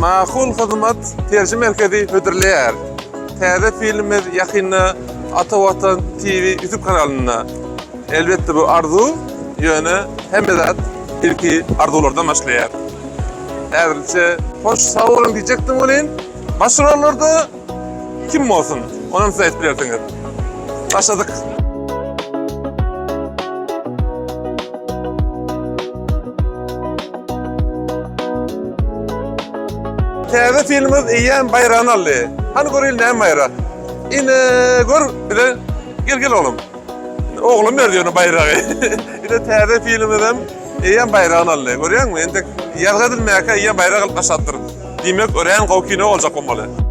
Makul Hyzmat terji merkezi hödürleýär. Täze filmimiz ýakynda Ata Watan TV YouTube kanalynda. Elbetde bu arzuw, ýöne hemme zat ilki arzuwlardan başlaýar. Häzirlikçe hoş sag boluň diýjekdim welin, baş rollarda Kim bolsun, onam siz aýdyp bilersiňiz. Başladyk. Täze filmimiz eýýäm baýragyny aldy. Hany göreýin näme baýrak? Ine gör bize gel gel oglum. Oglum berdi ýöne baýragy. Ine täze filmimizem eýýäm baýragyny aldy. Görýäňmi? Entek ýazgy edilmäkä eýýäm baýrak alyp başlapdyr. Diýmek örän gowy kino boljak bolmaly.